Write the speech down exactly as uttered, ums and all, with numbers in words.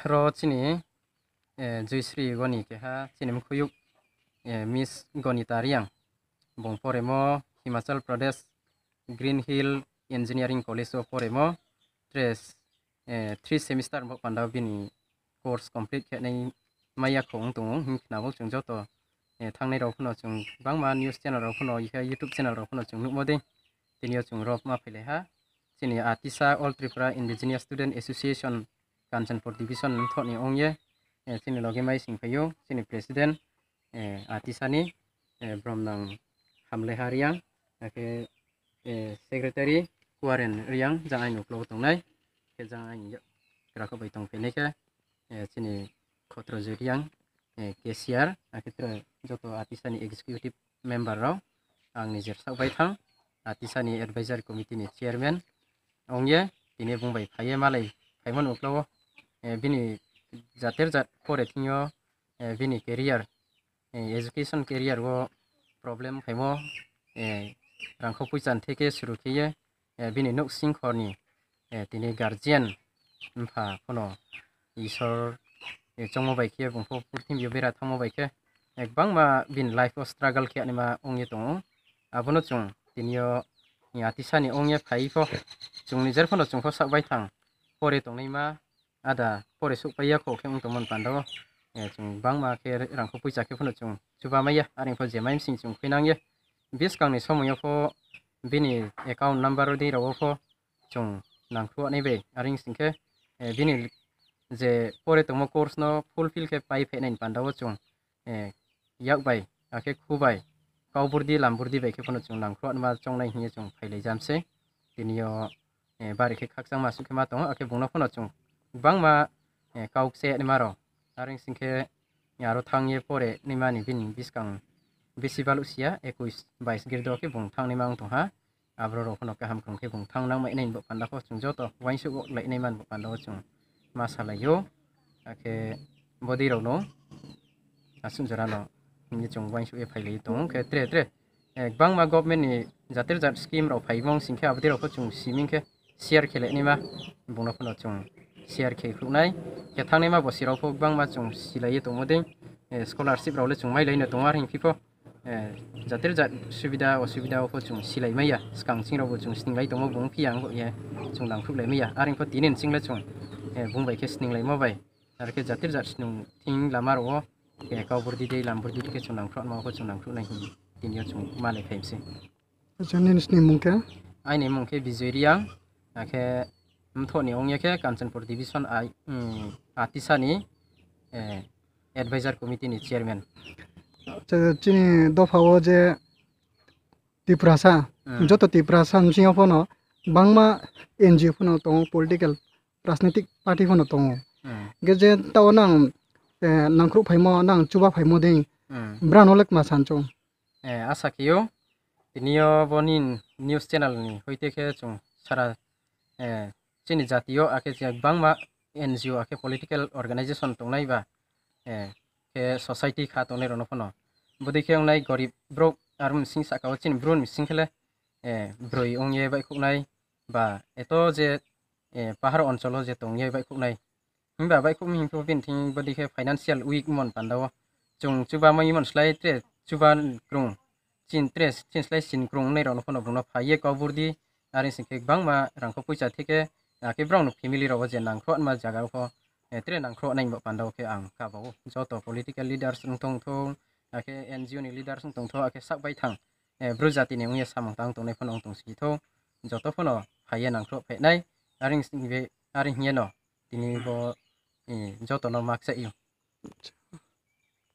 Ro chini, eh, Joysri Goni keha chini mkhuiyouh, eh, Miss Gonita Reang. Bung poremo Himachal Pradesh Green Hill Engineering College wo poremo. Tre, eh, three semester bo panda bini course complete khe nai mai ya kho ong tong ou, hing khna bo chung joto, eh, thanngnai rao pho no chung bangma news channel rao pho no, ike YouTube channel rao pho no chung nuhmo dei. Tini yo chung ro ma phailai ha. Chini ATISA, All Tripura Indigenous Student Association, Kanchanpur Division mthoh ni ong ye, eh, chini loge mai sing phai ou, chini president, eh, ATISA ni, eh, Bromnang Hamlaiha Reang, akhe, eh, secretary Kuaren Reang, jang aini uklau wo tongnai, khe jang aini yak-, krakho bai tong phainai khe, eh, chini Khotrojoy Reang, eh, cashier, akhe tre joto ATISA ni executive member rao, ang ni jersaoh bai thang, ATISA ni advisory committee ni chairman ong ye, tini bung bai phai ye malai phaimo ni uklau wo, eh, bini jater jat pore thing yo, eh, bini career, eh, education career wo problem phaimo, eh, rangkho poicha ni theke suru khe ye, eh, bini nouhsingkhor ni, eh, tini guardian mpha pho no Isor, eh, choungmo bai khe bung pho purthimbi yo bera thanngmo bai khe, eh, gbangma bini life wo struggle khe naima ong ye tong ou. Abo no chung tini yo, eh, ATISA ni ong ye phai pho, chung nijer pho no chung pho saoh bai thang pore tongnaima, ada pore souhpai ya kho khe ong tongmo ni panda wo, eh, chung gbangma khe rangkho poicha khe pho no chung chuba mai ya, are pho je mai msing chung khuinang ye. Buskang ni somoi yo pho bini account number dei rao wo pho chung nangkhruh nai bai, are sing khe, eh, bini je pore tongmo course no fulfill khe pai phainai ni panda wo chung, eh, yak bai, akhe khu bai, kau burdi lam burdi bai khe pho no chung nangkhruh naima choungnai hing ye chung phailai jam sei. Tini yo, eh, bari khe khakchangma suh khe ma tong ou, akhe bung no pho no chung gbangma, eh, kau kcheh naima rao, are sing khe, aro thanng ye pore naima ni bini buskang bisi baluh si ya, ekush bais girdo khe bung thanng naima ong tong ha. Aboro rao pho no kaham krung khe bung thanng nang mai nai ni bo panda pho chung joto uaingsouh lai naima ni bo panda wo chung ma salai ou. Akhe bodei rao no asuh jora no hing ye chung uaingsouh ye phailai tong ou khe tre tre, eh, gbangma government ni jater jat scheme rao phaimo sing khe abo dei rao pho chung siming khe share khe lai naima, bung no pho no chung share khe khruh nai. Khe thanngnaima bosi rao pho gbangma chung silai ye tongmo dei, eh, scholarship rao le chung mailai no tong ou, are hing phi pho, eh, jater jat subida osubida wo pho chung silai mai ya, skang ching rao bo chung sninglai tongmo bung phi ya ong ye chung nangkhruhlai mai ya, are hing pho tini ni ching le chung, eh, bung bai khe sninglaimo bai, are khe jater jat snung thing lama rao wo, eh, kau burdi dei lam burdi dei khe chung nangkhruh nai, ma wo pho chung nangkhruh nai hing tini yo chung malai phai mi sei. Acha, nini sni mung khe? Aini mung khe Bijoy Reang, akhe mthoh ni ong ye khe Kanchanpur division ai, um, ATISA ni, eh, advisor committee ni chairman. Acha, chini dopha wo je Tiprasa, joto Tiprasa bsing yo pho no bangma NGO pho no tong ou, political, rajnitik party pho no tong ou. Hingkhe je taoh wo nang, eh, nangkhruh phaimo, nang chuba phaimo dei, brao no le kma san chung? Eh, asa khe ou, tini yo bo ni news channel ni hoite khe chung sara, eh, chini jati yo akhe je gbangma NGO akhe political organisation tongnai ba, eh, khe society kha tongnai rao no pho no bodei khe ongnai gorib brouh, aro bsing sahka wo chini Bru ni bsing khe le, eh, broi ong ye baihkhouh nai ba, eto je, eh, pahar onchol wo je tong ye baihkhouh nai. Himba baihkhouh mi hing pho bini thing bodei khe financial weak mon panda wo chung chuba mai mon slái tre chuba krung, chin tre chin slái chin krung ongnai rao no pho no bung no phai ye kau burdi, are sing khe gbangma rangkho poicha theke, akhe brao no family rao wo je nangkhruh nma zaga wo pho, eh, tre nangkhruh nai bo panda wo khe ang kaba ou. Joto political leaders ong tong thou, akhe NGO ni leaders ong tong thou, akhe sak bai thang, eh, Bru jati ni ong ye samung tang tongnai pho no ong tong si thou, joto pho no phai ye nangkhruh phai nai, are hing ye no tini bo, eh, joto no ma kchaih ou.